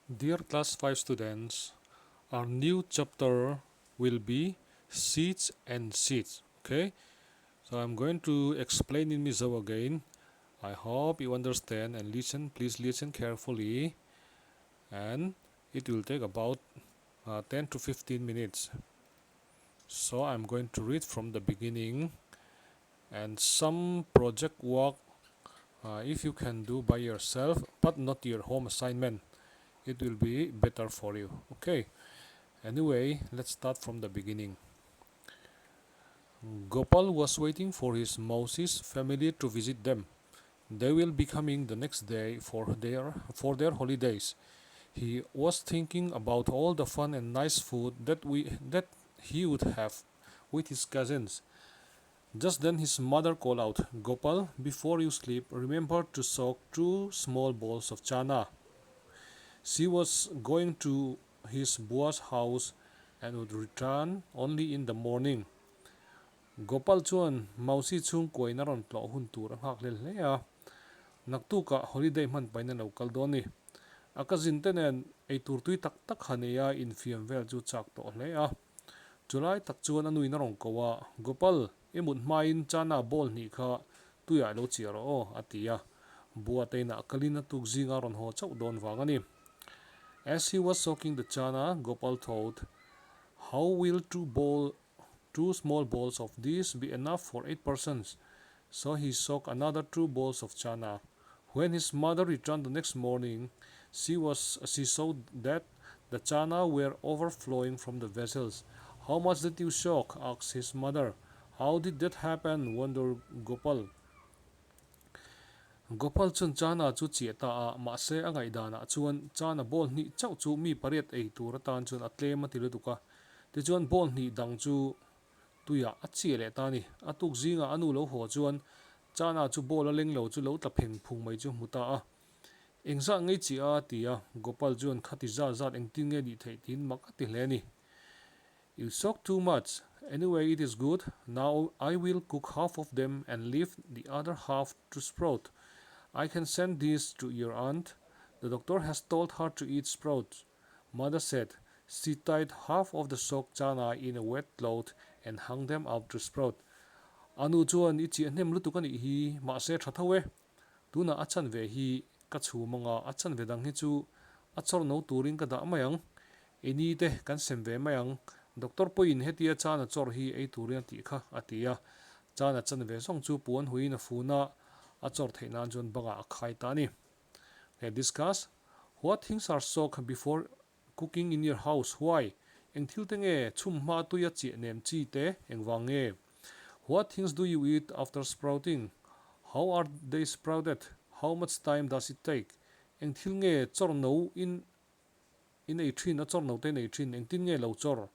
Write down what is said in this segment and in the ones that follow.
Dear class 5 students, our new chapter will be seeds and seeds. Okay, so I'm going to explain in Mizo again. I hope you understand and listen. Please listen carefully and it will take about uh, 10 to 15 minutes. So I'm going to read from the beginning and some project work uh, if you can do by yourself but not your home assignment it will be better for you okay anyway let's start from the beginning Gopal was waiting for his Mausi's family to visit them. They will be coming the next day for their for their holidays. He was thinking about all the fun and nice food that we that he would have with his cousins. Just then his mother called out, Gopal, before you sleep, remember to soak two small balls of chana. She was going to his bua's house and would return only in the morning. Gopal chuan Mausi chhungkuain a rawn tlawh hun tur a nghak hlel hle a. Naktukah holiday hman pahin a lo kal dawn ni. A cousin te nen eitur tui tak tak ha neia infiam vel chu chak tawh hle a. Chulai tak chuan a nuin a rawn ko a, Gopal, i mut hmain chana ball hnih kha tuiah lo chiah rawh aw, a ti a. Bua teinah kalin a tuk zinga rawn haw chauh dawn vang a ni. As he was soaking the chana, Gopal thought, How will two ball, two small balls of this be enough for eight persons? So he soaked another two balls of chana. When his mother returned the next morning, she was she saw that the chana were overflowing from the vessels. How much did you soak? asked his mother. How did that happen? wondered Gopal. Gopal chuan chana chu chiah ta a, mahse a ngaihdanah chuan chana ball hnih chauh chu mi pariat ei tur atan chuan a tlem a ti lutuk a. Tichuan ball hnih dang chu tuiah a chiah leh ta a ni. A tuk zingah a nu lo haw chuan Chana chu ball a leng lo chu lo tla pheng phung mai chu hmu ta a. Engzah ngei chiah a? ti a, Gopal chuan khati zat zat engtin nge nih theih tiin mak a ti hle a ni. You soak too much. Anyway it is good. Now I will cook half of them and leave the other half to sprout. I can send this to your aunt. The doctor has told her to eat sprouts. Mother said. She tied half of the soaked chana in a wet cloth and hung them up to sprout. A nu chuan, I chiah hnem lutuk a nih hi, mahse tha tho e. Tunah a chanve hi ka chhum anga a chanve dang hi chu a chawr no turin ka dah mai ang. I ni te kan sem ve mai ang. Doctor pawhin hetia chana chawr hi ei turin a tih kha, a ti a. Chana chanve zawng chu puan huiin a fun a, a chawr theih nan chuan bangah a khai ta a ni. Okay, discuss. What things are soaked before cooking in your house? Why? Eng thil te nge chhum hma tuia chiah nem chi te engvang nge? What things do you eat after sprouting? How are they sprouted? How much time does it take? Eng thil nge chawr no in in ei thin a chawr no te in ei thin engtin nge lo chawr?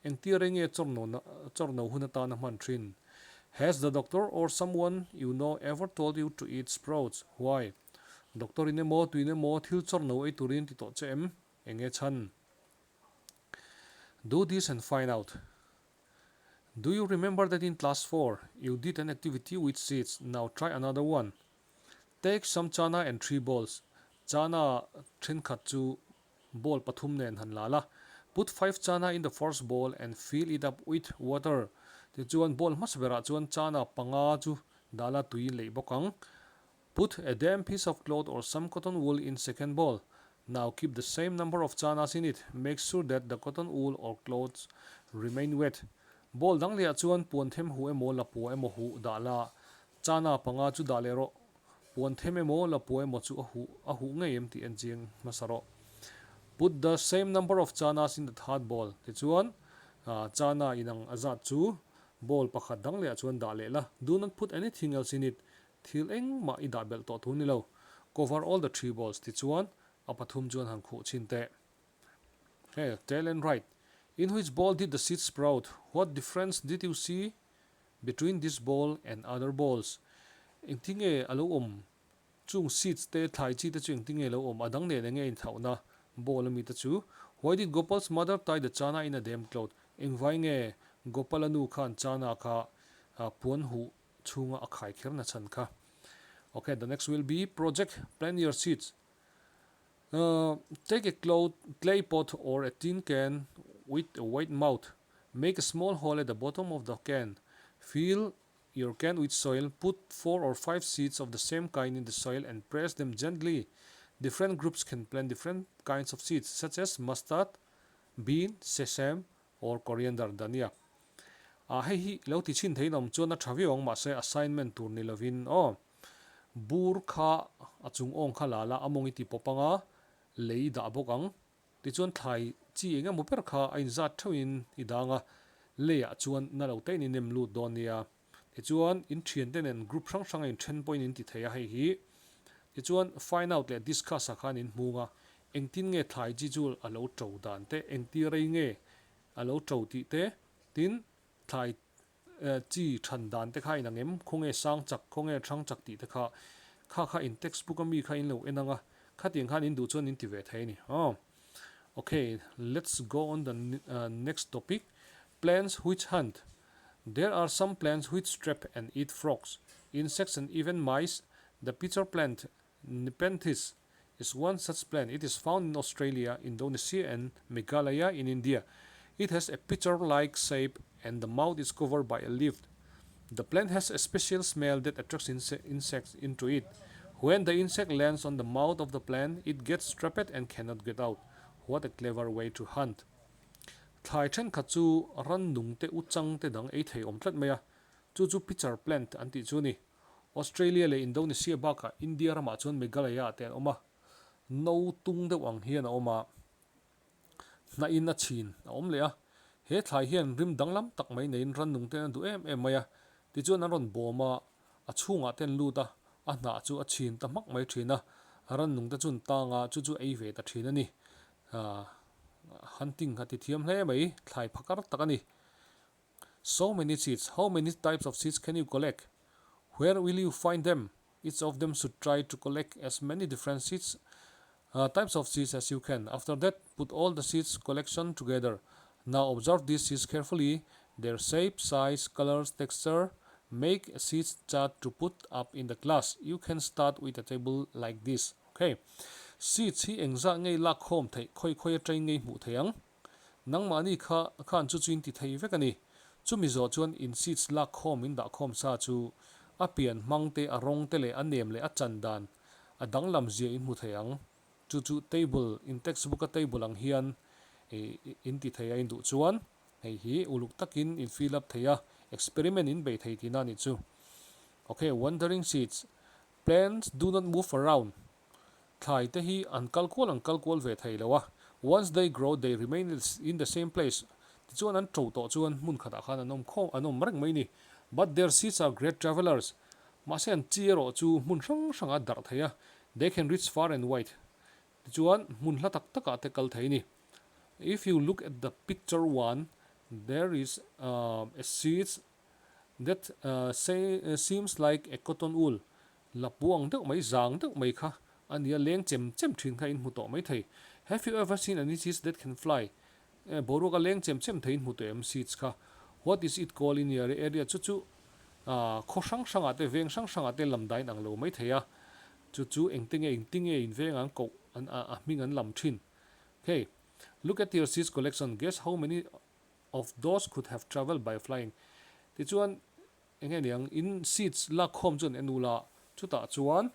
Engtia rei nge chawr no chawr no hun atana hman thin? Has the doctor or someone you know ever told you to eat sprouts? Why? Doctor in emaw tuin emaw thil chawr no ei turin ti tawh che em? Eng nge chhan? Do this and find out. Do you remember that in class 4 you did an activity with seeds? Now try another one. Take some chana and three balls, Chana thenkhat chu ball pathum nen han la la. Put five chana in the first bowl and fill it up with water, Tichuan bowl hmasa berah chuan chana panga chu dah la tui in leih bawk ang. Put a damp piece of cloth or some cotton wool in second bowl. Now keep the same number of chanas in it. Make sure that the cotton wool or clothes remain wet. Bowl dang lehah chuan puan them huh emaw lapua emaw huh dah la. Chana panga chu dah leh rawh. Puan them emaw lapua emaw chu a huh a huh ngei em tih en chiang hmasa rawh. Put the same number of chanas in the third bowl. Tichuan chana inang a zat chu bowl pakhat dang lehah chuan dah leh la. Do not put anything else in it. Thil engmah i dah belh tawh thu ni lo. Cover all the three bowls tichuan a pathum chuan han khuh chhin teh. Hey, tell and write. In which bowl did the seeds sprout? What difference did you see between this bowl and other bowls? Engtin nge a lo awm? Chung seeds te, thlai chi te chu engtin nge a lo awm? A dang nen enge inthlauhna bowl ami te chu? Why did Gopal's mother tie the chana in a damp cloth? Engvai nge Gopala nu khan chana kha puan huh chhunga a khai kher na chhan kha. Okay, the next will be project plan your seeds. Take a clay pot or a tin can with a wide mouth. Make a small hole at the bottom of the can. Fill your can with soil. Put four or five seeds of the same kind in the soil and press them gently. Different groups can plant different kinds of seeds such as mustard, bean, sesame or coriander, dhania. Ah hei hi lo ti chhin theiin awm chuan a tha viau ang mahse assignment tur ni lovin aw. Bur kha a chung awng kha la la a mawng i ti pawp anga lei dah bawk ang. Tichuan thlai chi eng emaw ber kha a inzat theuhin i dang a, leiah chuan na lo tein i nem lut dawn nia. Tichuan in thiante nen group hrang hrang a inthen pawhin in ti thei a hei hi. Tichuan find out leh discuss ah khan in hmung a, engtin nge thlai chi chu a lo to dan te, engti rei nge a lo to tih te, tin thlai chi than dan te kha in ang em, khawnge sang chak, khawnge thang chak tih te kha, kha kha in textbook a mi kha in lo en ang a, khatiang khan in duh chuan in ti ve thei a ni. Aw. Ok, let's go on the next topic, plants which hunt. There are some plants which trap and eat frogs, insects and even mice. The pitcher plant, Nepenthes, is one such plant. It is found in Australia, Indonesia and Meghalaya in India. It has a pitcher-like shape and the mouth is covered by a leaf. The plant has a special smell that attracts insects into it. When the insect lands on the mouth of the plant, it gets trapped and cannot get out. What a clever way to hunt. Thlai thenkhat chu rannung te uchang te dang ei thei awm tlat mai a, chu chu pitcher plant an tih chu a ni. Australia leh Indonesia bakah India ramah chuan Meghalaya ah te an awm a, no tung deuh ang hian a awm a, hnahin a chhin a awm leh a. He thlai hian rim danglam tak mai neiin rannung ten a duh em em mai a, tichuan an rawn bawm a, a chhungah te an lut a, a hnah chu a chhin ta hmak mai thin a, rannung te chu an tang a, chu chu ei ve ta thin a ni. Hunting a ti thiam hle mai, thlai phakar tak a ni. So many seeds, how many types of seeds can you collect? Where will you find them? Each of them should try to collect as many different seeds uh, types of seeds as you can. After that, put all the seeds collection together. Now observe these seeds carefully, their shape, size, colors, texture. Make a seeds chart to put up in the class. You can start with a table like this. Okay. Seeds hi engzah ngei lak khawm theih, khawi khawi atangin ngei hmuh theih ang. Nangmahni kha khan chu chu in ti thei vek a ni. Chumi zawh chuan in seeds lak khawm in dah khawm sa chu a pian hmang te, a rawng te leh a nem leh a chan dan a danglam zia in hmu thei ang. Chu chu table, in textbook a table ang hian in ti thei a in duh chuan hei hi uluk takin in fill up thei a, experiment in bei thei tihna a nih chu. Ok, wandering seeds, plants do not move around. Thlai te hi an kal kual an kal kual ve thei lo a, once they grow they remain in the same place, tichuan an to tawh chuan hmun khatah khan an awm khawm an awm reng mai ni. But their seeds are great travellers, mahse an chi erawh chu hmun hrang hrangah a darh thei a, they can reach far and wide, tichuan hmun hla tak takah te kal thei ni. If you look at the picture one, there is a seeds that seems like a cotton wool, La puang deuh mai, zang deuh mai kha a nia, leng chem chem thin kha in hmu tawh mai thei. Have you ever seen any seeds that can fly? Eh, boruak a leng chem chem thei in hmu tawh em seeds kha? What is it called in your area? Chu chu ah khaw hrang hrangah te, veng hrang hrangah te lam dahin ang lo mai thei a. Chu chu engte nge, engti nge in veng an koh, an a hming an lam thin. Okay, look at your seeds collection, guess how many of those could have travelled by flying? Tichuan, Enge niang in seeds lak khawm chuan en ula chutah chuan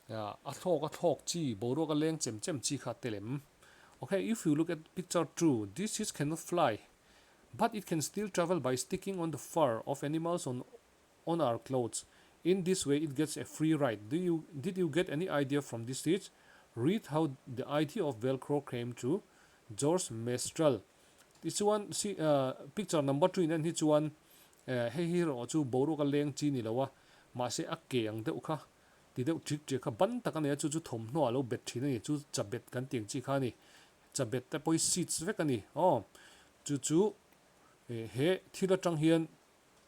a thlawk a thlawk chi boruak a leng chem chem chi kha tel em. Ok if you look at picture 2 this seeds cannot fly but it can still travel by sticking on the fur of animals on on our clothes in this way it gets a free ride do you did you get any idea from this seeds read how the idea of velcro came to George Mestral tichuan picture number 2 in en hi chuan Hei hi erawh chu boruak a leng chi ni lo a, mahse a ke ang deuh kha, ti deuh ṭik ṭiak kha ban tak a nei a, chu chu thawmhnaw a lo bet ṭhin a ni, chu chabet kan tih ang chi kha a ni, chabet te pawh hi seeds vek a ni aw, chu chu he thil aṭang hian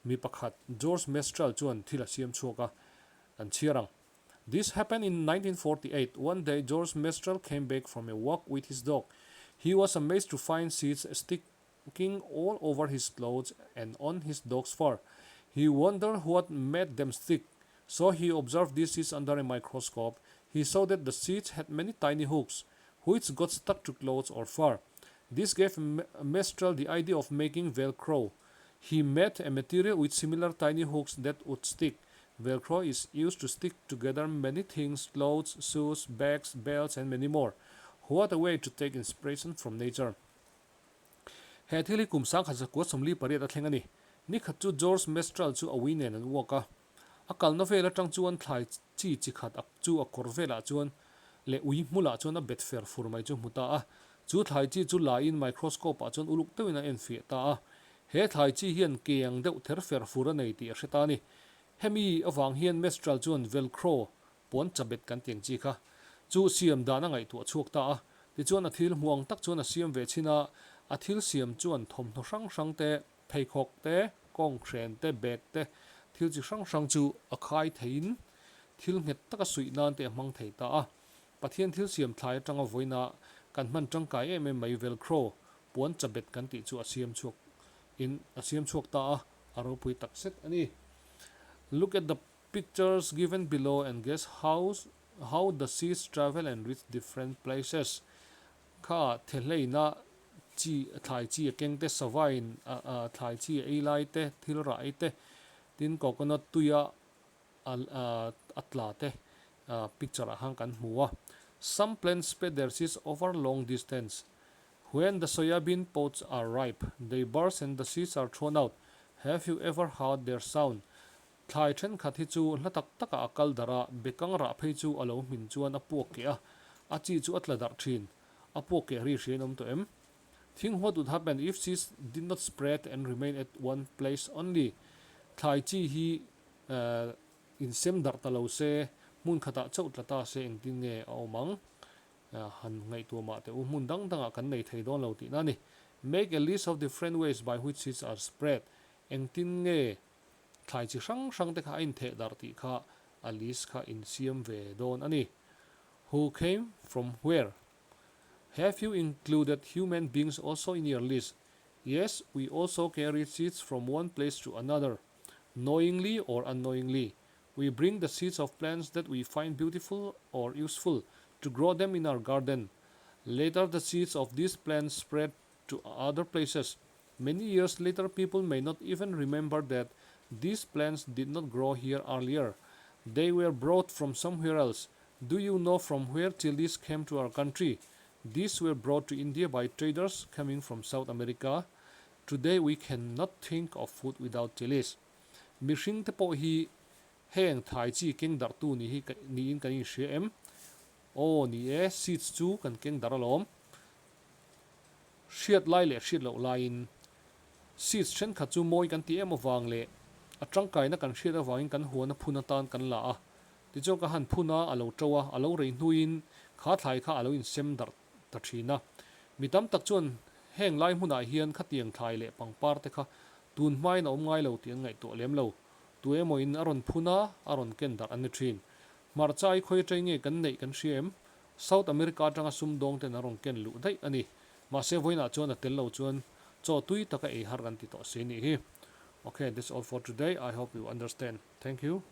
mi pakhat George Mestral chuan thil a siam chhuak a, kan chhiar ang. This happened in 1948, one day George Mestral came back from a walk with his dog, he was amazed to find seeds stick king all over his clothes and on his dog's fur. He wondered what made them stick. So he observed these seeds under a microscope. He saw that the seeds had many tiny hooks, which got stuck to clothes or fur. This gave Mestral the idea of making Velcro. He made a material with similar tiny hooks that would stick. Velcro is used to stick together many things, clothes, shoes, bags, belts and many more. What a way to take inspiration from nature. He thil hi kum 1948 a thleng a ni. Nikhat chu George Mestral chu a ui nen an uak a. A kalna vel atang chuan thlai chi chi khat a chu a kawr velah chuan leh ui hmulah chuan a bet fer fur mai chu hmu ta a. Chu thlai chi chu la in microscope ah chuan uluk deuhin a enfiah ta a. He thlai chi hian ke ang deuh ther fer fur a nei tih a hre ta a ni. Hemi avang hian Mestral chuan Velcro puan chabet kan tih ang chi kha chu siam dan a ngaihtuah chhuak ta a. Tichuan a thil hmu ang tak chuan a siam ve chhin a, a thil siam chuan thawmhnaw hrang hrang te, Pheikhawk te, kawnghren te, bag te, thil chi hrang hrang chu a khai theiin thil nghet taka suih nan te a hmang thei ta a. Pathian thil siam thlai atanga vawiina kan hman tangkai em em mai Velcro, puan chabet kan tih chu a siam chhuak in a siam chhuak ta a, a ropui tak zet a ni. Look at the pictures given below and guess how how the seeds travel and reach different places. Kha thehleina chi thlai chi a keng te, savain thlai chi a ei lai te, thil rah ei te, tin coconut tuia a tla te picture ah khan kan hmu a. Some plants spread their seeds over long distance. When the soya bean pods are ripe, they burst and the seeds are thrown out. Have you ever heard their sound? Thlai thenkhat hi chu hla tak takah a kal darh a, bekang rah phei chu a lo hmin chuan a puak keh a, a chi chu a tla darh thin. A puak keh ri hriain awm tawh em? Think what would happen if seeds did not spread and remain at one place only? Thlai chi hi insem darh ta lo se, hmun khatah chauh tla ta se engtin nge a awm ang? Han ngaihtuah mah teh u, hmun dang dangah kan nei thei dawn lo tihna a ni. Make a list of different ways by which seeds are spread. Engtin nge Thlai chi hrang hrang te kha a intheh darh tih kha a list kha insiam ve dawn a ni. Who came from where? Have you included human beings also in your list? Yes, we also carry seeds from one place to another, knowingly or unknowingly. We bring the seeds of plants that we find beautiful or useful to grow them in our garden. Later the seeds of these plants spread to other places. Many years later people may not even remember that these plants did not grow here earlier. They were brought from somewhere else. Do you know from where chilies came to our country? These were brought to India by traders coming from South America. Today we cannot think of food without chilies. Mihring te pawh hi heng thai chi keng darhtu ni hi niin kan inhria em? Aw ni e, seeds chu kan keng darh alawm. Hriat lai leh hriat loh laiin seeds thenkhat chu mawi kan ti em avang leh a tangkaina kan hriat avangin kan huan a phun atan kan la a. Tichuan ka han phun a, a lo to a, a lo rei hnuin kha thlai kha a lo insem darh ta thin a. Mi tam tak chuan heng lai hmunah hian khatiang thlai leh pangpar te kha tun hmain a awm ngai lo tih an ngaihtuah lem lo. Tu emawin a rawn phun a, a rawn ken darh an ni thin. Hmarcha i khawi atang nge kan neih kan hria em? South America atanga sumdawng ten an rawn ken luh daih a ni. Mahse vawiinah chuan a tel lo chuan chaw tui taka ei har kan ti tawh si nih hi. Ok, that's all for today. I hope you understand. Thank you.